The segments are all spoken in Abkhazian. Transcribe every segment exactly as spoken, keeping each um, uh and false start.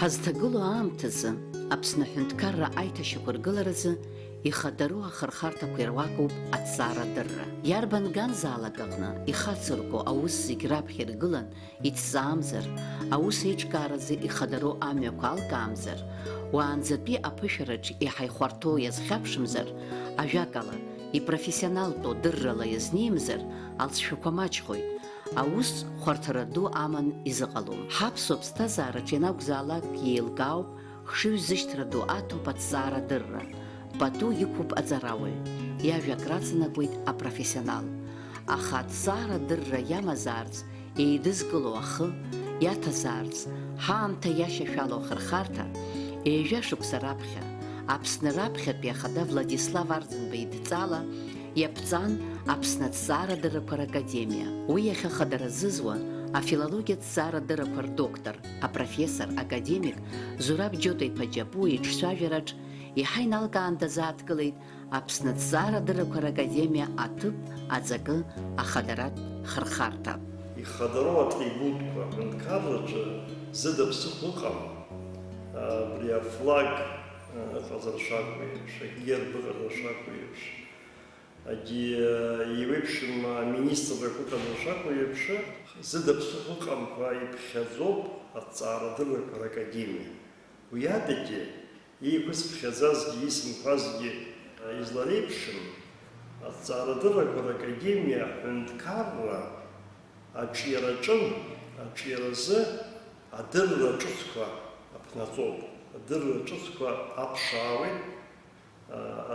Ҳазҭагылоу аамҭазы Аԥсны аҳәынҭқарра аиҭашьақәыргыларазы ихадароу ахырхарҭақәа ируакуп аҭҵаарадырра. Иарбан ганзаалак аҟны ихацырку аус зегь раԥхьа иргылан иҭҵаамзар, аус еиҿкааразы ихадароу амҩақәа алкаамзар, уаанӡатәи аԥышәараҿ иаҳа ихәарҭоу иазхьаԥшымзар, ажәакала, ипрофессионалтәу дыррала иазнеимзар, алҵшәақәа маҷхоит, аус хәарҭара ду аман изыҟалом. Ҳаԥсуа ԥсҭазаараҿ ианакәзаалакгьы еилкаауп, хшыҩзышьҭра ду аҭоуп аҭҵаарадырра, пату иқәуп аҵарауаҩ, иажәа акраҵанакуеит апрофессионал. Аха аҭҵаарадырра иамазаарц, еидызкыло ахы иаҭазаарц, ҳаамҭа иашьашәало ахырхарҭа, ҩажәа шықәса раԥхьа, Аԥсны раԥхьатәи ахада Владислав Арӡынба идҵала иаԥҵан Аԥсны аҭҵаарадыррақәа ракадемиа. Уи иахьа хадара зызуа, афилологиа ҭҵаарадыррақәа рдоктор, апрофессор, академик Зураб Џьота-иԥа Џьапуа иҿцәажәараҿ еиҳа иналкаан дазааҭгылеит Аԥсны аҭҵаарадыррақәа ракадемиа аҭыԥ аҵакы ахадаратә хырхарҭа. Ихадароу атрибутқәа аҳәынҭқарраҿы зыда ԥсыхәа ыҟам, абри афлаг ыҟазар шакәу еиԥш, агерб ыҟазар шакәу еиԥш, егьи еиуеиԥшым аминистррақәа ыҟазар шакәу еиԥш, зыда ԥсыхәа ыҟамкәа иԥхьаӡоуп аҭҵаарадыррақәа ракадемиа. Уи адагьы, иқәыцԥхьаӡазгьы исымҳәазгьы излареиԥшым, аҭҵаарадыррақәа ракадемиа аҳәынҭқарра аҿиараҿы, аҿиаразы адырра ҿыцқәа аԥнаҵоуп, адырра ҿыцқәа аԥшаауеит,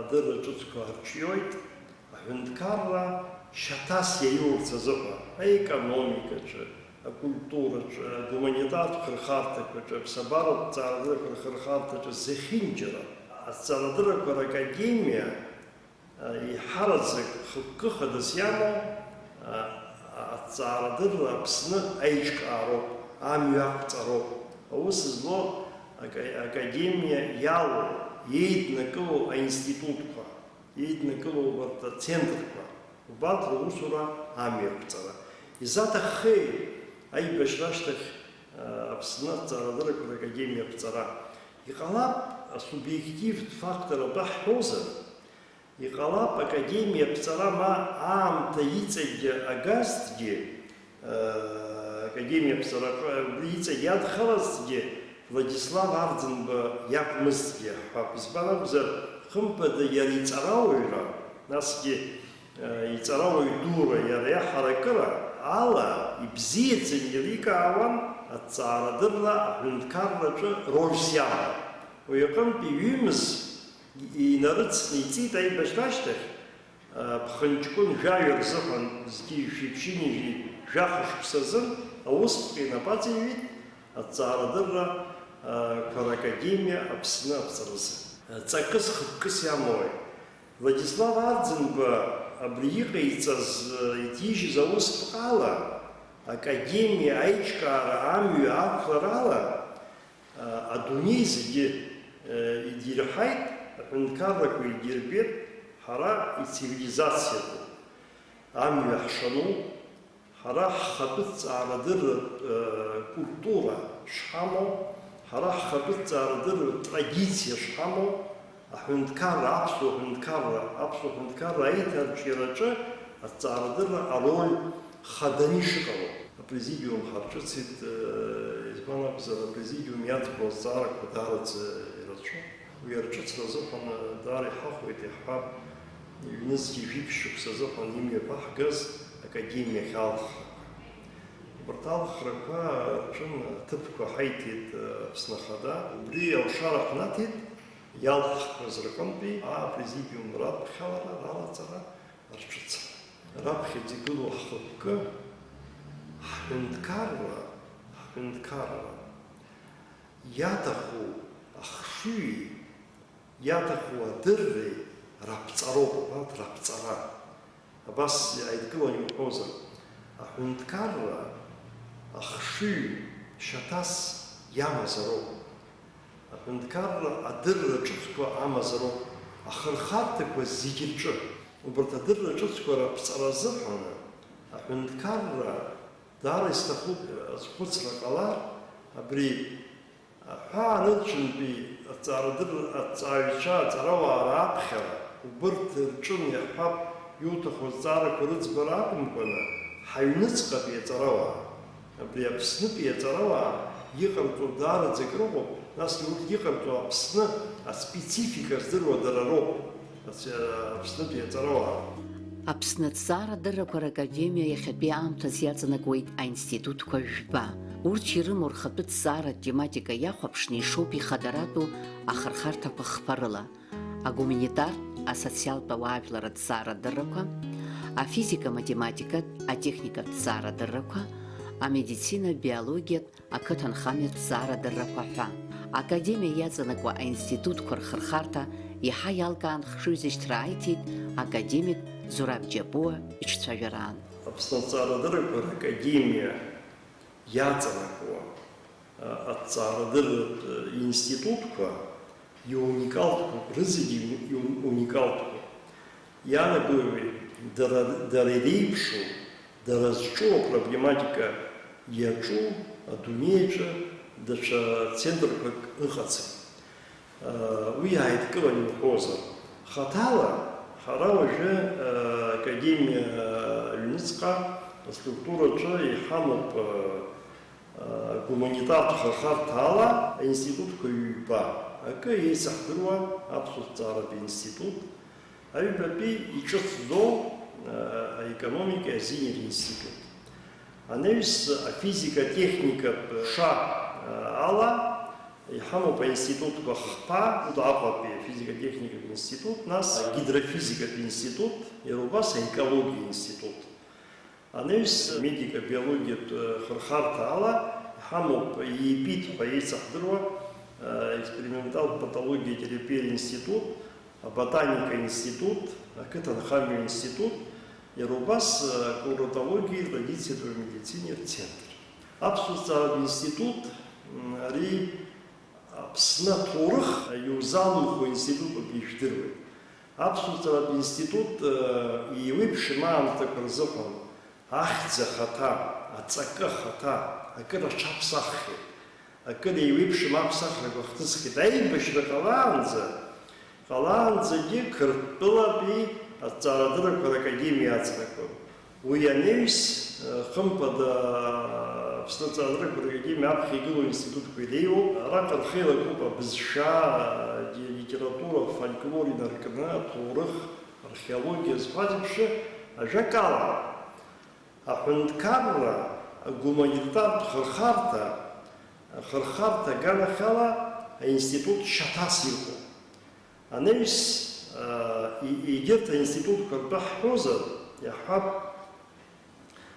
адырра ҿыцқәа арҿиоит, аҳәынҭқарра шьаҭас иаиурц азыҳәа, аекономикаҿы, акультураҿы, агуманитартә хырхарҭақәаҿы, аԥсабаратә ҭҵаарадыррақәа рхырхарҭаҿы зехьынџьара. Аҭҵаарадыррақәа ракадемиа, а, еиҳараӡак хықәкы хадас иамоу, а, аҭҵаарадырра Аԥсны аиҿкаароуп, амҩа ақәҵароуп. Аус злоу ака-, академиа иалоу, еиднакылоу аинститутқәа, еиднакылоу убарҭ ацентрқәа, убарҭ русура амҩақәҵара. Изаҭаххеи аибашьра ашьҭахь, а, Аԥсны аҭҵаарадыррақәа ракадемиа аԥҵара? Иҟалап, асубиективтә фактор атәы ҳҳәозар, иҟалап, академиа аԥҵара ма аамҭа иҵегьы агазҭгьы, академиа аԥҵараҿы убри иҵегь иадхалазҭгьы Владислав Арӡынба иакәмызҭгьы ҳҳәап. Избан акәзар, хымԥада, иара иҵарауаҩра, насгьы, иҵарауаҩ дура иара иаҳаракыра ала ибзиаӡаны еиликаауан аҭҵаарадырра аҳәынҭқарраҿы рольс иамоу. Уи аҟынтә иҩымыз инарыцны иҵит аибашьра ашьҭахь, ԥхынҷкәын жәаҩа рзыҳәан, зқьи жәшәи ԥшьынҩажәи жәаха шықәсазын аусԥҟа инапы аҵаиҩит аҭҵаарадырра, ы, қәа ракадемиа Аԥсны аԥҵаразы. Ҵакыс хықәкыс иамои? Владислав Арӡынба абри иҟаиҵаз, ы, иҭижьыз аусԥҟала, академиа аиҿкаара амҩа ақәларала, Адунеи зегьы идирҳаит, аҳәынҭқаррақәа идирбеит, ҳара ицивилизациатәу амҩа ҳшану, ҳара ҳхатәы ҭҵаарадырратә культура шҳамоу, ҳара ҳхатәы ҭҵаарадырратә традициа шҳамоу, аҳәынҭқарра, аԥсуа ҳәынҭқарра, аԥсуа ҳәынҭқарра аиҭарҿиараҿы аҭҵаарадырра ароль хаданы ишыҟало. Апрезидиум ҳарҿыцит, э, избан акәзар, апрезидиум иаӡбо азҵаарақәа даараӡа ирацәоуп. Уи арҿыцра азыҳәан, э, даара иҳахәеит, иаҳҳәап, ҩнызқьи жәиԥшь шықәса азыҳәан имҩаԥаҳгаз академиахь алхрақәа. Убарҭ алхрақәа рҿын аҭыԥқәа ҳаиҭеит, э, Аԥсны Ахада. Убри алшара ҳнаҭеит иалхқәаз рҟынтәи апрезидиум радԥхьалара, ралаҵара, рҿыцра. Раԥхьаӡа игылоу ҳхықәкы, ҳҳәынҭқарра, ҳҳәынҭқарра иаҭаху ахшыҩи, иаҭаху адырреи раԥҵароуп, убарҭ раԥҵара. Абас иааидкыланы иуҳәозар, аҳәынҭқарра ахшыҩ шьаҭас иамазароуп. Аҳәынҭқарра адырра ҿыцқәа амазароуп, ахырхарҭақәа зегьы рҿы. Убарҭ адырра ҿыцқәа раԥҵара азыҳәан аҳәынҭқарра даара исҭахуп азхәыцра ҟалар, абри Аҳәаанырцәынтәи аҭҵаарадырра аҭҵааҩцәа, аҵарауаа раԥхьара, убырҭ рҿы иаҳҳәап, иуҭаху азҵаарақәа рыӡбара акәымкәаны, ҳаҩныҵҟатәи аҵарауаа, абри Аԥснытәи аҵарауаа иҟарҵо даараӡа акрыҟоуп, насгьы урҭ иҟарҵо Аԥсны аспецифика здыруа дара роуп. Аԥснытәи аҵарауаа. Аԥсны аҭҵаарадыррақәа ракадемиа иахьатәи аамҭазы иаҵанакуеит аинститутқәа жәба. Урҭ ирымоу рхатәы ҭҵааратә тематика иахәаԥшны ишоуп ихадаратәу ахырхарҭақәа хԥа рыла: агуманитартә, асоциалтә ауаажәлар аҭҵаарадыррақәа, афизика-математикатә, атехникатә ҭҵаарадыррақәа, амедицина, биологиатә, ақыҭанхамҩатә ҭҵаарадыррақәа ҳәа. Академиа иаҵанакуа аинститутқәа рхырхарҭа иаҳа иалкаан хшыҩзышьҭра ааиҭеит академик Зураб Џьапуа иҿцәажәараан. Аԥсны аҭҵаарадыррақәа ракадемиа иаҵанакуа, а, аҭҵаарадырратә институтқәа иуникалтәуп, рызегьы иу-, иу-, уникалтәуп. Иаанагои, дара, дара иреиԥшу, дара зҿу апроблематика иаҿу адунеи аҿы даҽа центрқәак ыҟаӡам. Уи иааидкылан иуҳәозар, хаҭала ҳара уажәы, академиа аҩныҵҟа аструктураҿы иҳамоуп, агуманитартә хырхарҭала аинститутқәа ҩба, акы еицаҳдыруа аԥсуа ҭҵааратә институт, аҩбатәи иҿыцӡоу, аекономикеи азинеи ринститут. Анаҩс афизика-техникатә ҟәша ала иҳамоуп аинститутқәа хԥа, Аҟәатәи афизика-техникатә институт, нас агидрофизикатә институт, иара убас аекологиа институт. Анаҩс медико-биологиатә хырхарҭа ала иҳамоуп ИПИТ ҳәа еицаҳдыруа, експерименталтә патологиа-терапиа институт, аботаника институт, ақыҭанхамҩа институт, иара убас акультурологиеи традициатәи амедицинеи рцентр. Аԥсуа ҭҵааратә институт, м, ари Аԥсны аҭоурых иузалымхуа институтуп, ижәдыруеит. Аԥсуа ҭҵааратә институт, э, еиуеиԥшым аамҭақәа рзыҳәан ахьӡ ахаҭа, аҵакы ахаҭа, акыр аҽаԥсаххьеит, акыр еиуеиԥшым аԥсахрақәа хҭысхьеит. Аибашьра ҟалаанӡа, ҟалаанӡагьы Қырҭтәылатәи аҭҵаарадыррақәа ракадемиа аҵанакуан. Уи анаҩс, хымԥада, Аԥсны аҭҵаарадыррақәа ракадемиа аԥхьа игылоу аинститутқәа иреиуоуп. Араҟа рхы еилакуп абызшәа, алитература, афольклор инаркны, аҭоурых, археологиа зҳәаз еиԥш, ажәакала, аҳәынҭқарра, агуманитартә хырхарҭа, ахырхарҭа аганахьала аинститут шьаҭас иҟоуп. Анаҩс, а, и-, егьырҭ аинститутқәа ртәы ҳҳәозар, иаҳҳәап,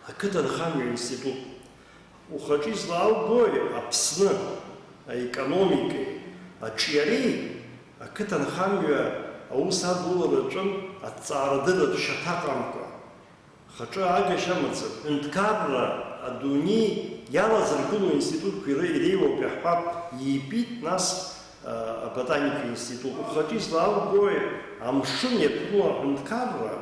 ақыҭанхамҩа институт. Ухаҿы излааугои Аԥсны аекономикеи аҿиареи ақыҭанхамҩа аус адулара аҿы аҭҵаарадырратә шьаҭа аҟамкәа? Хаҿы агашьа амаӡам. Ҳәынҭқарра адунеи иалазыргыло аинститутқәа ире-, иреиуоуп, иаҳҳәап, ИПИТ, нас, а, аботаника институт. Ухаҿы излааугои амшын иаԥну аҳәынҭқарра,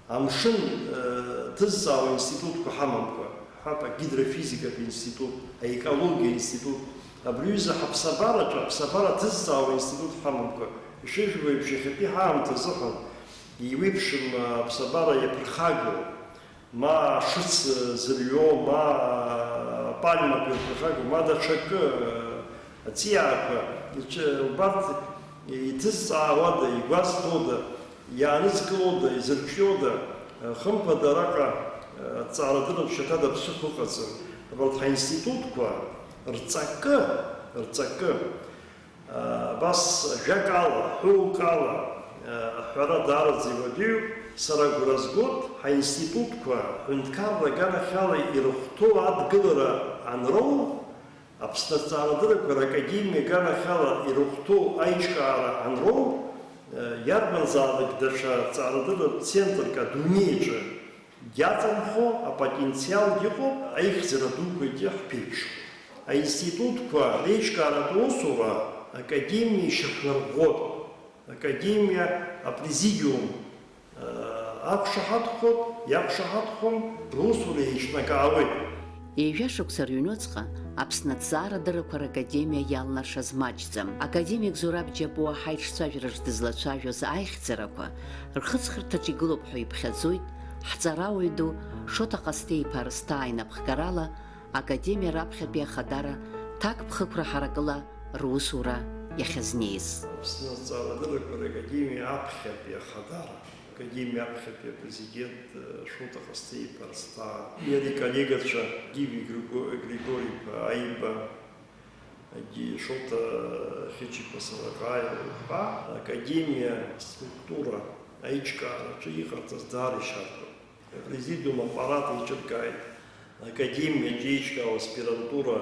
амшын, э, ҭызҵаауа институтқәа ҳамамкәа, ҳәап, агидрофизикатә институт, аекологиа институт, абри аҩыза ҳаԥсабараҿы аԥсабара ҭызҵаауа институт ҳамамкәа, ишыжәбо еиԥш, иахьатәи ҳаамҭа азыҳәан еиуеиԥшым аԥсабара иаԥырхагоу, ма ашыц зырҩуа, ма апальмақәа ирԥырхагоу, ма даҽакы, аҵиаақәа, иҿы-, убарҭ иҭызҵаауада, игәазҭода, иаанызкылода, изырҿиода, хымԥада араҟа аҭҵаарадырратә шьаҭада ԥсыхәа ыҟаӡам. Абарҭ ҳаинститутқәа рҵакы, рҵакы, Абас, ажәакала, ҳәоукала, аҳәара даараӡа иуадаҩуп. Сара агәра згоит, ҳаинститутқәа ҳҳәынҭқарра аганахьала ирыхәҭоу адгылара анроу, Аԥсны аҭҵаарадыррақәа ракадемиа аганахьала ирыхәҭоу аиҿкаара анроу, иарбанзаалак даҽа ҭҵаарадырратә центрк адунеиаҿы иаҵанхо апотенциалгьы ыҟоуп, аихьӡара дуқәагьы ҳԥеиԥшхоит. Аинститутқәа реиҿкааратә усура академиа ишьақәнарӷәӷәоит, академиа апрезидиум, э, ақәшаҳаҭхоит, иақәшаҳаҭхон, русура еиҿнакаауеит. Ҩажәа шықәса рыҩнуҵҟа Аԥсны аҭҵаарадыррақәа ракадемиа иалнашаз маҷӡам. Академик Зураб Џьапуа ҳаиҿцәажәараҿ дызлацәажәоз аихьӡарақәа, рхыҵхырҭаҿ игылоуп ҳәа иԥхьаӡоит ҳҵарауаҩ ду Шоҭа Ҟасҭеи-иԥа Рысҭаа инапхгарала Академиа раԥхьатәи ахадара ҭакԥхықәра ҳаракыла русура иахьазнеиз. Аԥсны аҭҵаарадыррақәа ракадемиа аԥхьатәи ахадара. Академиа аԥхьатәи апрезидент, э, Шоҭа Ҟасҭеи-иԥа Рысҭаа, иара иколлегацәа Гиви Григо-, Григори-иԥа Аиба, Шоҭа Хьыча-иԥа Салаҟаиа уҳәа, академиа аструктура аиҿкаараҿы иҟарҵаз даара ишьарҭоуп. Апрезидиум аппарат еиҿыркааит, академиаҿы еиҿкаау аспирантура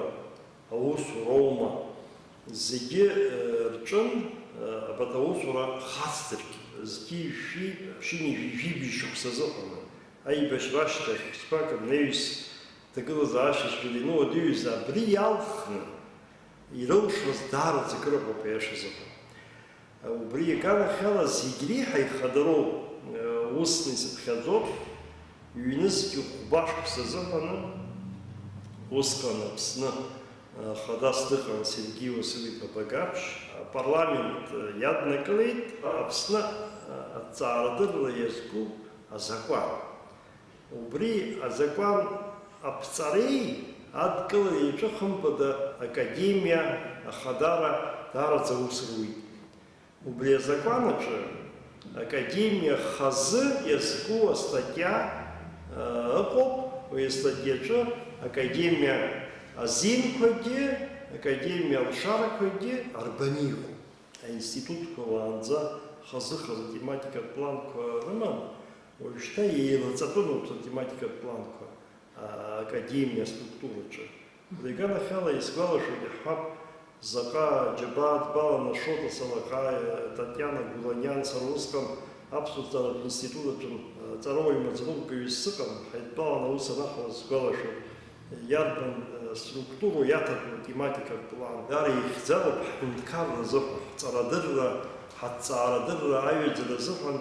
аусуроума, зегьы, э, рҿын, э, абарҭ аусура хацдыркит. Зқьи жәшәи ԥшьынҩажәи жәибжь шықәса азыҳәан, аибашьра ашьҭахь, шықәсқәак рнаҩс, ҭагылазаашьа цәгьала иануадаҩыз, абри иалхны ирылшоз даараӡа акыр ыҟоуп, аиаша азыҳәан. Убри иганахьала зегь реиҳа ихадароу, э, усны исыԥхьаӡоит, ҩнызқь хәба шықәса азыҳәаны, усҟан Аԥсны, э, хадас дыҟан Сергеи Уасил-иԥа Багаԥшь, апарламент, э, иаднакылеит Аԥсны, э, аҭҵаарадырра иазку азакәан. Убри азакәан аԥҵареи адкылареи аҿы, хымԥада, академиа ахадара даараӡа аус руит. Убри азакәан аҿы академиа хазы иазку астатиа, ы, ыҟоуп, уи астатиаҿы академиа азинқәагьы, академиа алшарақәагьы арбаны иҟоуп. Аинститутқәа уаанӡа хазы-хазы тематикатә планқәа рыман, уажәшьҭа еилаҵатәын урҭ атематикатә планқәа, а, академиа аструктураҿы. Убри аганахьала исгәалашәоит, иаҳҳәап, заҟа џьабаа дбаланы Шоҭа Салаҟаиа, Татиана Гуланиан, сара усҟан Аԥсуа ҭҵааратә институт аҿы, а, ҵарауаҩ маӡаныҟәгаҩыс сыҟан, ҳаидтәалан аус анаҳауаз сгәалашәоит. Иарбан, э, структуроу иаҭатәу тематикатә план? Даара ихьӡароуп ҳҳәынҭқарра азыҳәан, ҳҵарадырра, ҳаҭҵаарадырра аҩаӡара азыҳәан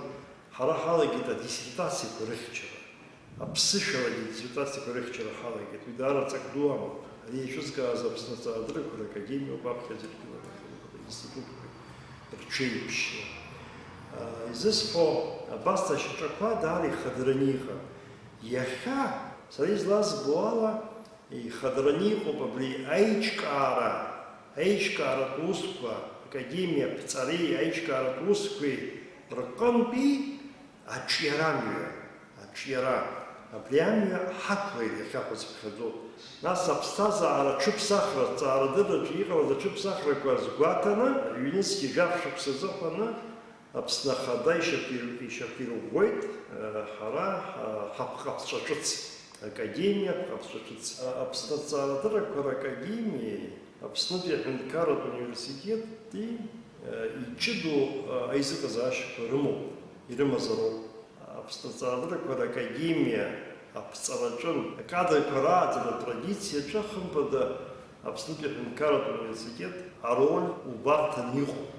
ҳара ҳалагеит адиссертациақәа рыхьчара. Аԥсышәалагьы адиссертациақәа рыхьчара ҳалагеит. Уи даара ҵак ду амоуп. Ари еиҿызкааз Аԥсны аҭҵаарадыррақәа ракадемиоуп, аԥхьаӡа иргыланы институтқәа рҽеиԥшьны. Э, изысҳәо, абас ашьаҿақәа даара ихадараны иҟан. Иахьа, сара излазбо ала, ихадараны иҟоуп абри аиҿкаара, аиҿкааратә усқәа, академиа аԥҵареи аиҿкааратә усқәеи рҟынтәи аҿиара амҩа, аҿиара, абри амҩа ҳақәлеит иахьа ҳәа сыԥхьаӡоуп. Нас аԥсҭазаара аҽыԥсахра, аҭҵаарадырраҿы иҟалаз аҽыԥсахрақәа азгәаҭаны, ҩнызқь жәаф шықәса азыҳәаны, Аԥсны Ахада ишьақәир-, ишьақәирӷәӷәеит, э, ҳара, ҳа-, ҳаԥҟаԥҵәа ҿыц, академиа аԥҟаԥҵәа ҿыц. А-, Аԥсны аҭҵаарадыррақәа ракадемиеи Аԥснытәи аҳәынҭқарратә университети, э, иҷыдоу, э, аизыҟазаашьақәа рымоуп, ирымазароуп. Аԥсны аҭҵаарадыррақәа ракадемиа аԥҵараҿы акадрқәа рааӡара атрадициаҿы, хымԥада, Аԥснытәи аҳәынҭқарратә университет ароль убарҭаны иҟоуп.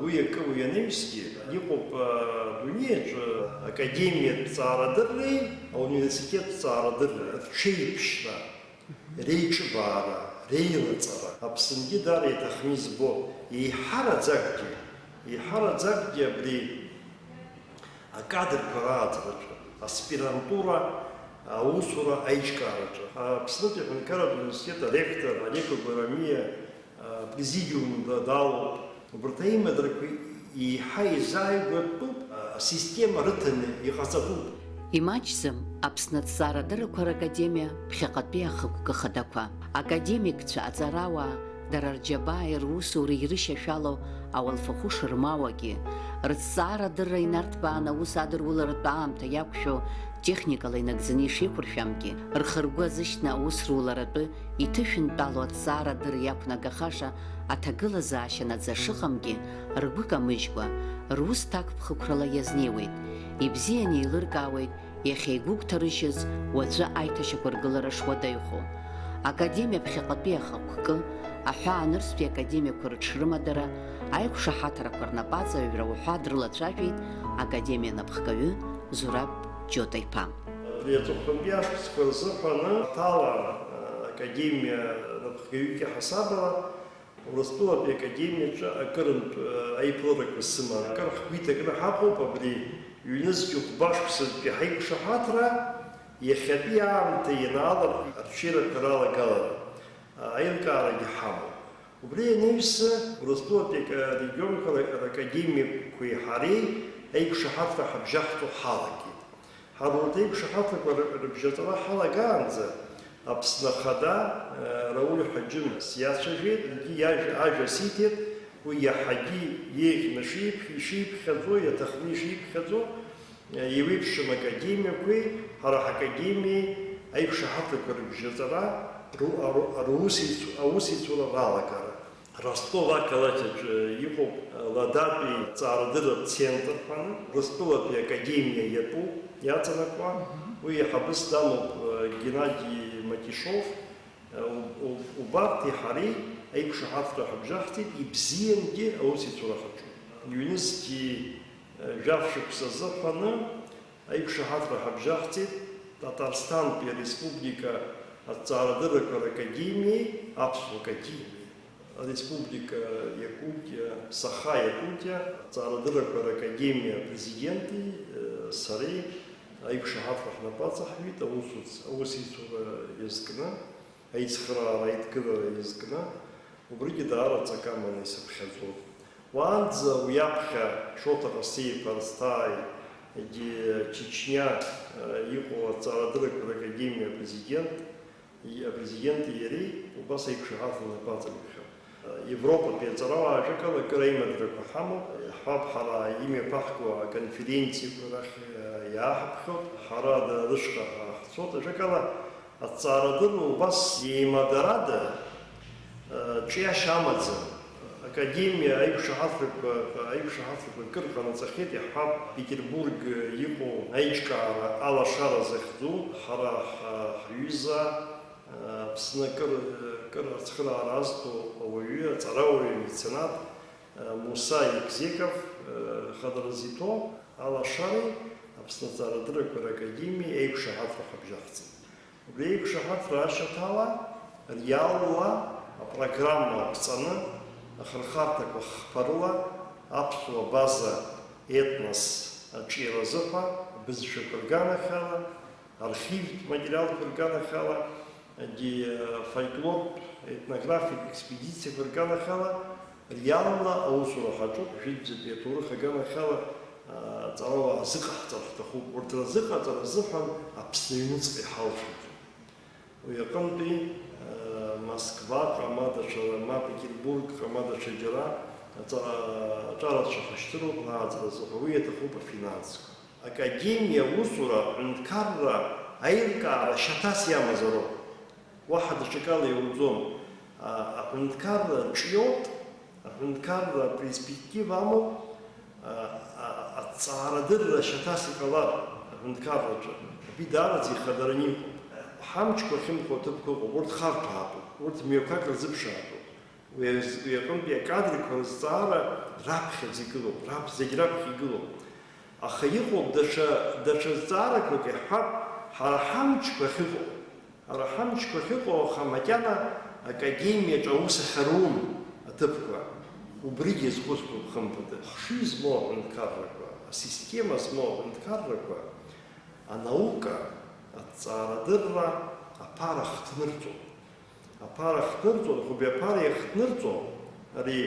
Уи акы, уи анаҩсгьы, иҟоуп, а, адунеиаҿы академиатә ҭҵаарадырреи ауниверситеттә ҭҵаарадырреи рҽеиԥшра, реиҿыбаара, реилаҵара. Аԥсынгьы даара иаҭахны избо, еиҳараӡакгьы, еиҳараӡакгьы абри акадрқәа рааӡараҿы, аспирантура аусура аиҿкаараҿы. Аԥснытәи аҳәынҭқарратә университет аректор Олег Агәарамиа, а, президиум да-, далоуп. Убарҭ аимадарақәа еиҳа изааигәатәуп, а, асистема рыҭаны иҟаҵатәуп. Имаҷӡам Аԥсны аҭҵаарадыррақәа ракадемиа ԥхьаҟатәи ахықәкы хадақәа. Академикцәа, аҵарауаа, дара рџьабааи русуреи ирышьашәалоу ауалфахәы шырмауагьы, рыҭҵаарадырра инарҭбааны аус адыруларатә аамҭа иақәшәо техникала инагӡаны ишеиқәыршәамгьы, рхы-ргәы азышьҭны аус руларатәы иҭышәынтәалоу аҭҵаарадырра иақәнагахаша аҭагылазаашьа наӡа шыҟамгьы, ргәы камыжькәа, рус ҭакԥхықәрала иазнеиуеит, ибзианы еилыркаауеит, иахьа игәыгәҭарыжьыз уаҵәы аиҭашьақәыргылара шуадаҩхо. Академиа ԥхьаҟатәи ахықәкы, аҳәаанырцәтәи академиақәа рыҽрымадара, аиқәшаҳаҭрақәа рнапаҵаҩра уҳәа дрылацәажәеит академиа анапхгаҩы Зураб Џьота-иԥа. Ари аҵыхәтәантәи ашықәсқәа рзыҳәан аҭала, академиа напхгаҩык иаҳасабала, Урыстәылатәи академиаҿы акырынтә аиԥыларақәа сыман. Акыр ҳгәы иҭакны ҳаҟоуп абри ҩнызқь хәба шықәсазтәи ҳаиқәшаҳаҭра, иахьатәи аамҭа ианаалартә арҽеирақәа ралагалара, аилкаарагьы ҳамоуп. Убри ианаҩс, Урыстәылатәи арегионқәа ракадемиақәеи ҳареи аиқәшаҳаҭра ҳабжьаҳҵо ҳалагеит. Ҳара урҭ аиқәшаҳаҭрақәа рыбжьаҵара ҳалагаанӡа, Аԥсны Ахада, Рауль Ҳаџьымс иацәажәеит, егьи иажәа, ажәа сиҭеит, уи иаҳагьы еиӷьны шиԥхь-, ишиԥхьаӡо, иаҭахны ишиԥхьаӡо, еиуеиԥшым академиақәеи ҳара ҳакадемиеи аиқәшаҳаҭрақәа рыбжьаҵара, ру-, ару-, русеицу-, аусеицура ралагара. Ростов ақалақь аҿы иҟоуп Ладатәи ҵаарадырратә центр ҳәа, Урыстәылатәи академиа иатәуп, иаҵанакуа. Уи аиҳабыс дамоуп Геннади Матишов. У-, у-, убарҭи ҳареи аиқәшаҳаҭра ҳабжьаҳҵеит, ибзиангьы аусеицура ҳаҿуп. Ҩнызқьи жәаф шықәса азыҳәаны аиқәшаҳаҭра ҳабжьаҳҵеит Татарстантәи Ареспублика аҭҵаарадыррақәа ракадемиеи Аԥсуа академиеи. Ареспублика Иакутиа, Саха Иакутиа аҭҵаарадыррақәа ракадемиа апрезиденти, э, сареи аиқәшаҳаҭра ҳнапы аҵаҳҩит аусуц-, аусеицура иазкны. Аицхыраара аидкылара иазкны, убригьы даара ҵак аманы исыԥхьаӡоит. Уаанӡа уи аԥхьа Шоҭа Ҟасҭеи-иԥа Арсҭааи, егьи Чечниа, э, иҟоу аҭҵаарадыррақәа ракадемиа апрезидент, и-, апрезиденти иареи убас аиқәшаҳаҭра нап аҵаҩхьан. Европатәи аҵарауаа ажәакала акыр аимадарақәа ҳамоуп, иаҳҳәап, ҳара имҩаԥаҳго аконференциақәа рахь, э, иааҳаԥхьоит, ҳара дара рышҟа ҳахцоит, ажәакала, Аҭҵаарадырра убас еимадарада, э, ҿиашьа амаӡам. Академиа аиқәшаҳаҭрақәа, аиқәшаҳаҭрақәа кыр ҟанаҵахьеит, иаҳҳәап, Петербург иҟоу аиҿкаара алашара захьӡу, ҳара ҳа-, ҳҩыза, э, Аԥсны кыр, кыр ацхыраара азҭо ауаҩы, аҵарауаҩы, меценат, Муса Егзеков, э, хадара зиҭо алашареи Аԥсны аҵарадыррақәа ракадемиеи аиқәшаҳаҭра ҳабжьахҵеит. Убри аиқәшаҳаҭра ашьаҭала, реалла апрограмма аԥҵаны, ахырхарҭақәа хԥарыла, аԥсуа база, етнос аҿиаразы ҳәа, абызшәақәа рганахьала, архивтә материалқәа рганахьала, егьи, э, фольклортә, етнографиатә експедициақәа рганахьала, реалла аусура ҳаҿуп, жәытәӡатәи аҭоурых аганахьала, э, ҵарауаа зыҟаҳҵар ҳҭахуп. Урҭ рзыҟаҵара азыҳәан Аԥсны аҩныҵҟа иҳалшаӡом. Уи аҟынтәи, э, Москваҟа, ма даҽа, ма Петербургҟа, ма даҽа џьара аҵара, аҿарацәа ҳашьҭыроуп рааӡара азыҳәа, уи иаҭахуп афинансқәа. Академиа аусура аҳәынҭқарра аилкаара шьаҭас иамазароуп. Уаҳа даҽакала иуӡом. А-, аҳәынҭқарра ҿиоит, аҳәынҭқарра перспектива амоуп, а-, а-, аҭҵаарадырра шьаҭас иҟалар аҳәынҭқарраҿы. Абри даараӡа ихадараны иҟоуп. Ҳамчқәа ахьымхәу аҭыԥқәа ыҟоуп, урҭ харҭәаатәуп, урҭ мҩақәак рзыԥшаатәуп. Уи аз-, уи аҟынтәи акадрқәа рызҵаара раԥхьаӡа игылоуп, раԥ-, зегь раԥхьа игылоуп. Аха иҟоуп даҽа, даҽа зҵаарақәак, иаҳҳәап, ҳара ҳамчқәа ахьыҟоу. Ҳара ҳамчқәа ахьыҟоу, аха макьана академиаҿы аус ахьаруым аҭыԥқәа. Убригьы иазхәыцтәуп, хымԥада. Хшыҩ змоу аҳәынҭқаррақәа, асистема змоу аҳәынҭқаррақәа, анаука, аҭҵаарадырра аԥара хҭнырҵоуп. Аԥара хҭнырҵо, убри аԥара иахҭнырҵо, ари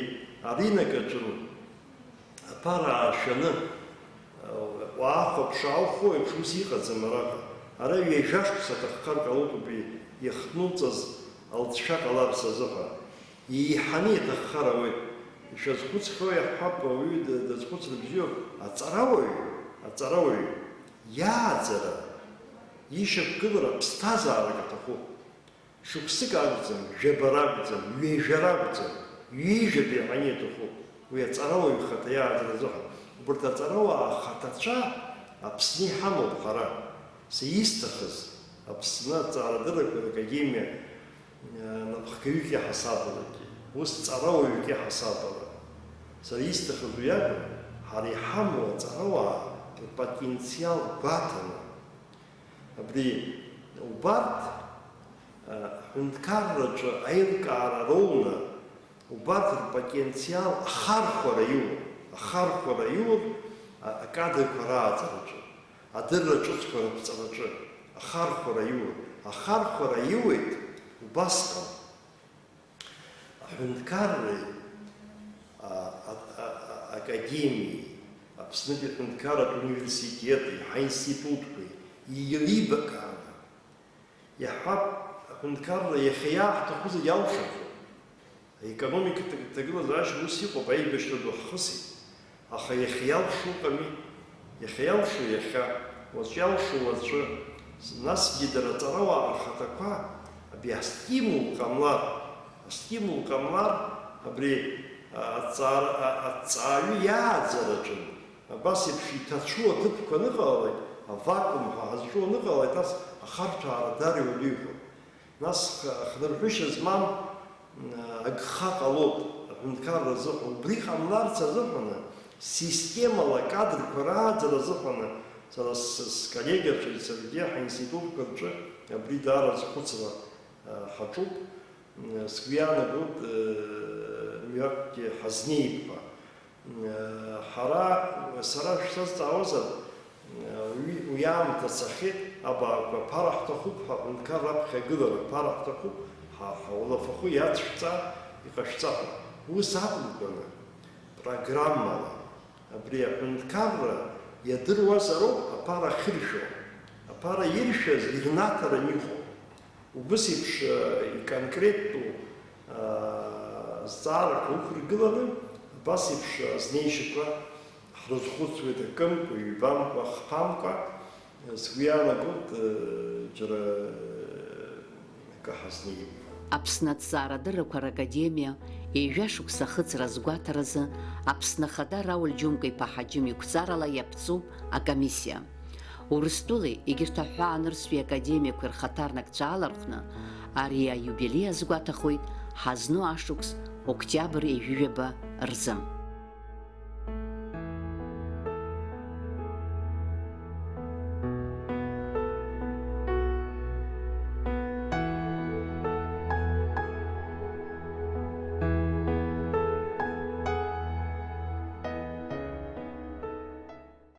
аринок аҿы аԥара аашәаны, уаахәаԥш аалху еиԥш ус иҟаӡам араҟа. Ара ҩажәа шықәса аҭаххар ҟалоит убри иахҭнуҵаз алҵшәа ҟаларц азыҳәа. Еиҳаны иаҭаххар ауеит. Ишәазхәыцхьоу иаҳҳәап, ауаҩы д-, дазхәыцыр бзиоуп. Аҵарауаҩ, аҵарауаҩ иааӡара, ишьақәгылара ԥсҭазаарак аҭахуп. Шықәсык акәӡам, жәабара акәӡам, ҩажәара акәӡам, ҩажәатәи аҟны иаҭахуп, уи аҵарауаҩ ихаҭа иааӡара азыҳәан. Убарҭ аҵарауаа ахаҭацәа Аԥсны иҳамоуп ҳара. Са исҭахыз, Аԥсны аҭҵаарадыррақәа ракадемиа, э, напхгаҩык иаҳасабалагьы, ус ҵарауаҩык иаҳасабала. Сара исҭахыз уи акәын, ҳара иҳамоу аҵарауаа рпотенциал гәаҭаны, Убарҭ, а, ҳәынҭқарраҿы аилкаара роуны, убарҭ рпотенциал ахархәара иоуп, ахархәара иоуп, а, акадрқәа рааӡараҿы, адырра ҿыцқәа рыԥҵараҿы, ахархәара иоуп, ахархәара иоуеит убасҟан. Аҳәынҭқарреи, а, а, а, а, академиеи, Аԥснытәи аҳәынҭқарратә университети, ҳаинститутқәеи еилибакааны, иаҳҳәап, аҳәынҭқарра иахьа иааҳҭаху зегьы алшаӡом. Аекономикатә ҭагылазаашьа ус иҟоуп, аибашьра ду ҳхысит. Аха иахьа иалшо ыҟами, иахьа иалшо иахьа, уаҵәы иалшо уаҵәы, насгьы дара аҵарауаа рхаҭақәа абри астимул ҟамлар, астимул ҟамлар, абри, а, аҵара-, а-, аҭҵааҩы иааӡараҿы, абас еиԥш иҭацәу аҭыԥқәа аныҟалалак, авакуум ҳәа ҳазҿу аныҟалалак, нас ахарҭәаара даара иуадаҩхоит. Нас х-, хнырҳәышьа змам, м, агха ҟалоит аҳәынҭқарра азыҳәан. Убри ҟамларц азыҳәаны, системала акадрқәа рааӡара азыҳәаны, сара с-, сколлегацәеи саргьы ҳаинститутқәа рҿы абри даара азхәыцра, а, ҳаҿуп. М, сгәы иаанагоит, э, мҩакгьы ҳазнеип ҳәа. Ҳара, сара шәсазҵаауазар, уи, уи аамҭа цахьеит, абаақәа ԥара ҳҭахуп ҳәа, аҳәынҭқар раԥхьа агылара ԥара ҳҭахуп, ҳа, ҳа, улафахәы иацәшәҵа, иҟашәҵа ҳәа. Ус акәымкәаны, программала, абри аҳәынҭқарра иадыруазароуп аԥара ахьыршәо. Аԥара иршәаз ирнаҭаран иҟоуп. Убыс еиԥш, э, иконкреттәу, э, зҵаарақәа уқәыргыланы, абас еиԥш азнеишьақәа ҳрызхәыцуеит акымкәа, ҩбамкәа, хԥамкәа, э, сгәы иаанагоит, э, џьара, э, акы ҳазнеип. Аԥсны аҭҵаарадыррақәа ракадемиа ҩажәа шықәса ахыҵра азгәаҭаразы Аԥсны Ахада Рауль Џьумка-иԥа Ҳаџьым иқәҵарала иаԥҵоуп акомиссиа. Урыстәылеи егьырҭ аҳәаа анырцәтәи академиақәеи рхаҭарнакцәа алархәны, ари аиубилеи азгәаҭахоит ҳазну ашықәс октиабр ҩажәижәаба рзы.